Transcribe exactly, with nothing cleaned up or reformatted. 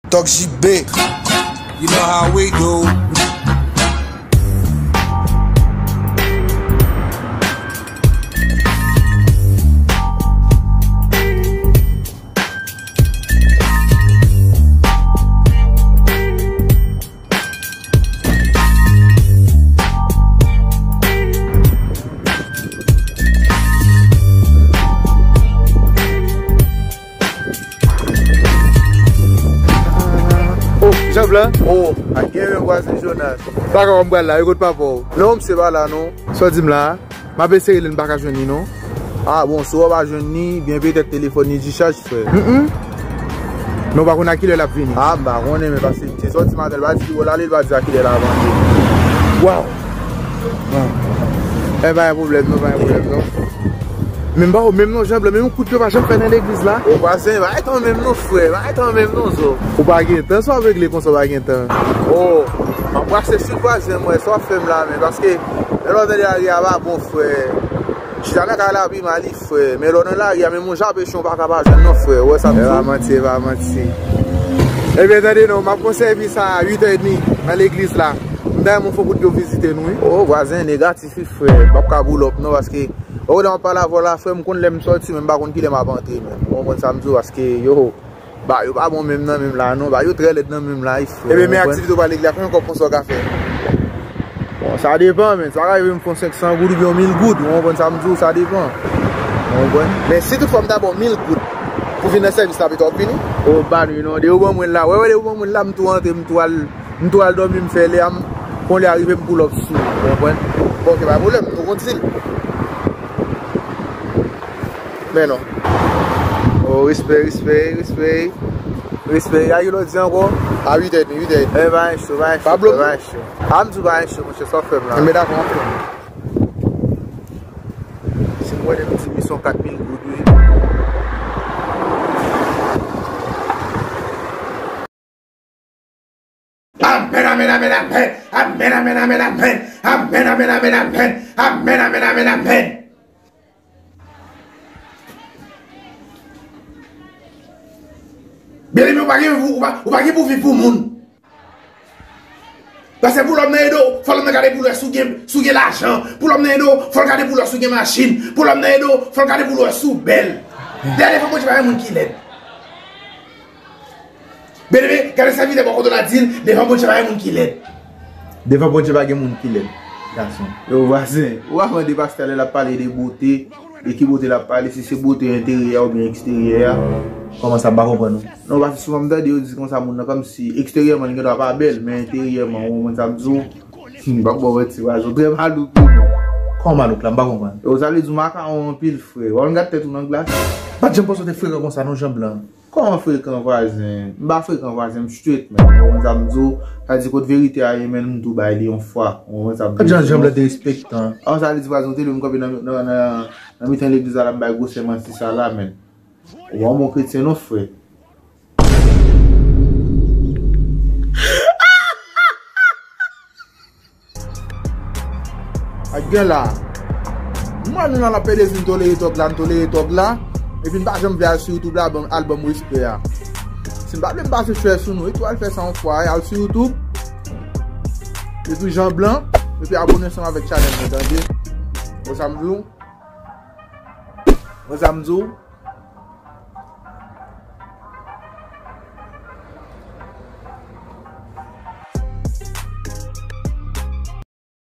Talk J B. You know how we do. Oh, Jean Blanc. Oh, a gen yon vwazen Jonas. Sa kòman m pral la, e kot papa w? Non, misye pa la, non. Sa w di m la a? M ap eseye li, m pa ka jwenn li, non. Ah, bon, si w pa jwenn li, byen petèt telefòn li dichaj, frè. Mm, mm. Men w pa konn a kilè l ap vini? Ah, m pa konnen, men paske misye sòti maten, l pa di ki bò l ale, l pa di a kilè l ap antre. Waw! Waw! E pa gen pwoblèm, non, pa gen pwoblèm, non. Men m pa wè menm non, Jean Blanc, menm yon kout pye pa janm fè nan legliz la. O vwazen, pa etan menm non, frè, pa etan menm non, zo. Ou pa gen tan, sa w ap regle konsa, w pa gen tan. Oh, m ap brase sou vwazen, mwen, sa w ap fè m la, men, paske lè w tande lari a pa bon, frè. Chita nan kay la pi mal, frè. Men lè w nan lari a, menm yon jape chen w pa ka pa jwenn non, frè. Ou wè sa m di w? E pa manti, e pa manti. Ebyen, tande non, m ap pran sèvis a uit è edmi nan legliz la. M ta renmen fè yon kout pye vizite nou, wi. O, vwazen negatif, wi, frè. M p ap ka pull up non, paske ou konnen m ap pale avè w la, frè, m konn lè m sòti, men m pa konn kilè m ap antre, men. Ou konprann sa m di w, paske, yo, ba yo pa bon menm nan menm la, non. Ba yo trè lèd nan menm la, wi, frè. Ebyen, men aktivite w pral regle a, konbyen kòb konsa w ka fè? Bon, sa depann, men. Sa ka rive m fè yon senk san goud oubyen yon mil goud. Ou konprann sa m di w? Sa depann. Ou konprann? Men si tout fwa m ta ba w mil goud pou vin nan sèvis la, pito w ap vini? O, pa nou non. Depi w ban mwen l la, wè, wè, depi w ban mwen l la, m tou antre, m tou al, m tou al dòmi, m fè lè a, m, kon lè a rive, m pull up sou ou. Ou konprann? Bon, ok, pa pwoblèm, nou konn di l. Men non. O, respè, respè, respè. Respè, a kilè w di ankò? A uit è edmi, uit è edmi. E, pa gen cho, pa gen cho, pa gen cho. A, m di w pa gen cho, monchè, sa w fè m la? Enben, dakò, anfen. Si m wè de m di misyon kat mil goud, wi. Amèn, amèn, amèn, amèn. Amèn, amèn, amèn, amèn. Amèn, amèn, amèn, amèn. Amèn, amèn, amèn, amèn. Byeneme, ou pa gen, ou pa, ou pa gen pou viv pou moun. Paske pou lòm nan ede w, fò lòm nan gade pou l wè si w gen, si w gen lajan. Pou lòm nan ede w, fò l gade pou l wè si w gen machin. Pou lòm nan ede w, fò l gade pou l wè si w bèl. Dèyè devan Bondye pa gen moun ki lèd. Byeneme, gade sèvitè bò kote w la di l, devan Bondye pa gen moun ki lèd. Devan Bondye pa gen moun ki lèd, gason. Yo, vwazen, ou pa mande pastè lè l ap pale de bote, de ki bote l ap pale, si se bote enteryè a oubyen eksteryè a. Kòman sa, m pa konprann ou. Non, paske souvan m tande yo di konsa moun nan kòmsi eksteryèman li gendwa pa bèl, men enteryèman, ou konprann sa m di w? M p ap ba w manti, vwazen, ou trè malouk wi, men. Kòman malouk la, m pa konprann. Yo, sa vle di w makawon anpil, frè. Ou pa konn gad tèt ou nan glas? M pa t janm panse w te frekan konsa non, Jean Blanc. Kòman frekan, vwazen? M pa frekan, vwazen, m straight, man. Ou konprann sa m di w? Sa di kot verite a ye, man, m tou bay li yon fwa. Ou konprann sa m di w? Jan, jan m derespektan. An, sa vle di, vwazen, ou te lwe m kanpe nan, nan, nan, nan mitan legliz la, la m bay gwosè manti sa la, man. Ou pa yon bon kretyen non, frè. Ak gen la. M wè nou nan la pede di n tolere tòg la, n tolere tòg la. Epi n pa janm vle al sou YouTube la, ban m, al ban m respè a. Si n pa vle m pase chwè sou nou, epi w al fè sa yon fwa, al sou YouTube. Epi Jean Blanc, epi abone ansanm avèk chanèl mwen, tande? Bon, sa m di w. Bon, sa m di w.